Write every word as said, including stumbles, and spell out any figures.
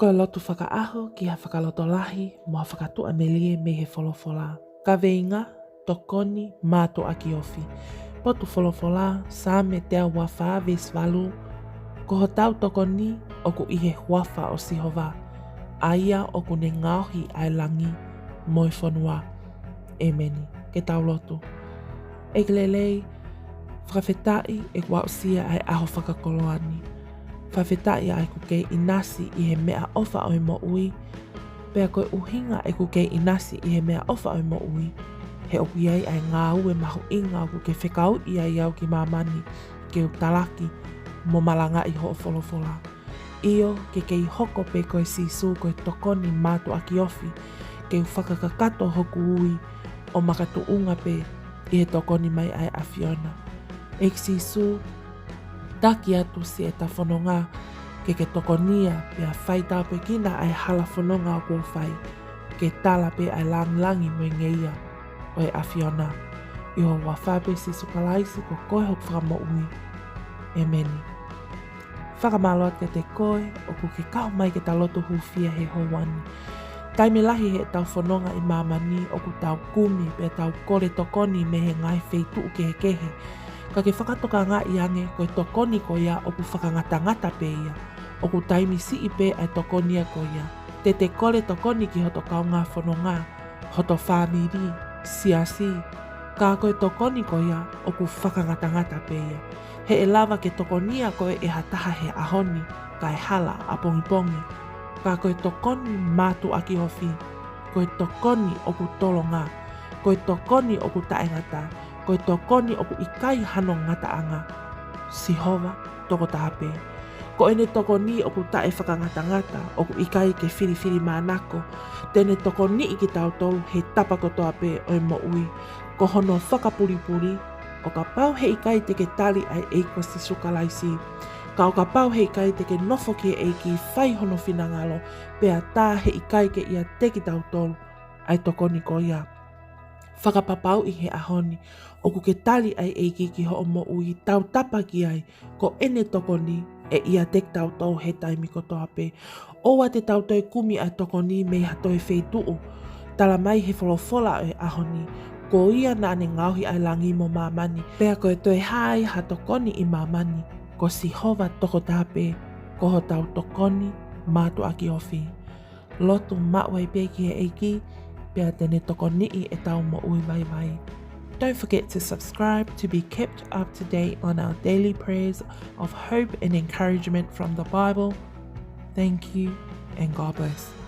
Ko e lotu fakaʻaho ki ha fakalotolahi mo ha fakatuʻamelie mei he folofola. Kaveinga: Tokoni Mātuʻaki Ofi. Potu folofola: Saame teau uafā veesi valu. Ko hotau tokoni ʻoku ʻi he huafa ʻo Sihova, ʻa ia ʻoku ne ngaohi ʻa e langi mo e fonua. ʻEmeni. Ke tau lotu. ʻEiki lelei, fakafetaʻi ʻeku aʻusia ʻa e ʻaho fakakoloa ni. Fakafetaʻi ʻa ʻeku kei ʻinasi ʻi he meʻaʻofa ʻo e moʻui. Pea ko e ʻuhinga ʻeku kei ʻinasi ʻi he meʻaʻofa ʻo e moʻui, he ʻoku ʻi ai ʻa e ngāue mahuʻinga ʻoku ke fekauʻi ai au ki māmani ke u talaki mo malangaʻi hoʻo folofola. ʻIo, ke kei hoko pē koe Sīsū ko e tokoni mātuʻaki ofi, ke u fakakakato hoku ui ʻo makatuʻunga pē ʻi he tokoni mai ʻa e ʻAfiona. ʻEiki Sīsū, taki atu siʻeta fononga ke ke tokonia, pea faitāpuekina ʻa e hala fononga ʻoku ou fai, ke tala pē ʻa e lāngilangi mo e ngeia ʻo e ʻAfiona. ʻI ho huafa pē Sīsū Kalaisi, ko koe hoku Fakamoʻui. ʻEmeni. Fakamālō atu kiate koe ʻoku ke kau mai ke ta lotu hūfia he houa ni. Taimi lahi heʻetau fononga ʻi māmani ʻoku tau kumi pea tau kole tokoni mei he ngaahi feituʻu kehekehe. Ka ke fakatokangaʻi ange ko e tokoni ko ia ʻoku fakangatangata pē ia. ʻOku taimi siʻi pē ʻa e tokoni ia ko ia. Te te kole tokoni ki hoto kaungā fononga, hoto fāmili, siasi, ka ko e tokoni ko ia ʻoku fakangatangata pē ia. He ʻe lava ke tokonia koe ʻe ha taha he ʻaho ni, kae hala ʻapongipongi. Ka ko e tokoni mātuʻaki ofi, ko e tokoni ʻoku tolonga, ko e tokoni ʻoku taʻengata, ko e tokoni ʻoku ʻikai hano ngataʻanga. Sihova, tokotaha pē. Ko ʻene tokoni ʻoku taʻefakangatangata, ʻoku ʻikai ke filifilimānako. Te ne tokoniʻi kitautolu he tapa kotoa pē ʻo e moʻui. Ko hono fakapulipuli, ʻo kapau heʻikai te ke tali ʻa e ʻEiki ko Sīsū Kalaisi, ka ʻo kapau heʻikai te ke nofo ki he ʻEiki fai hono finangalo, pea tā heʻikai ke ʻiate kitautolu ʻa e tokoni ko ia. Fakapapauʻi he ʻaho ni, ʻoku ke tali ʻa e ʻEiki ki hoʻo moʻui, tautapa ki ai, ko ʻene tokoni ʻe ʻiate kitautolu he taimi kotoa pē. ʻOua te tau toe kumi ʻa e tokoni mei ha toe feituʻu. Tala mai he folofola ʻo e ʻaho ni, ko ia naʻa ne ngaohi ʻa e langi mo māmani, pea ko e toe hā ai ha tokoni ʻi māmani, ko Sihova tokotaha pē ko hotau tokoni mātuʻaki ofi. Lotu maʻu ai pē ki he ʻEiki, pea te ne tokoniʻi ʻetau moʻui vaivai. Don't forget to subscribe to be kept up to date on our daily prayers of hope and encouragement from the Bible. Thank you and God bless.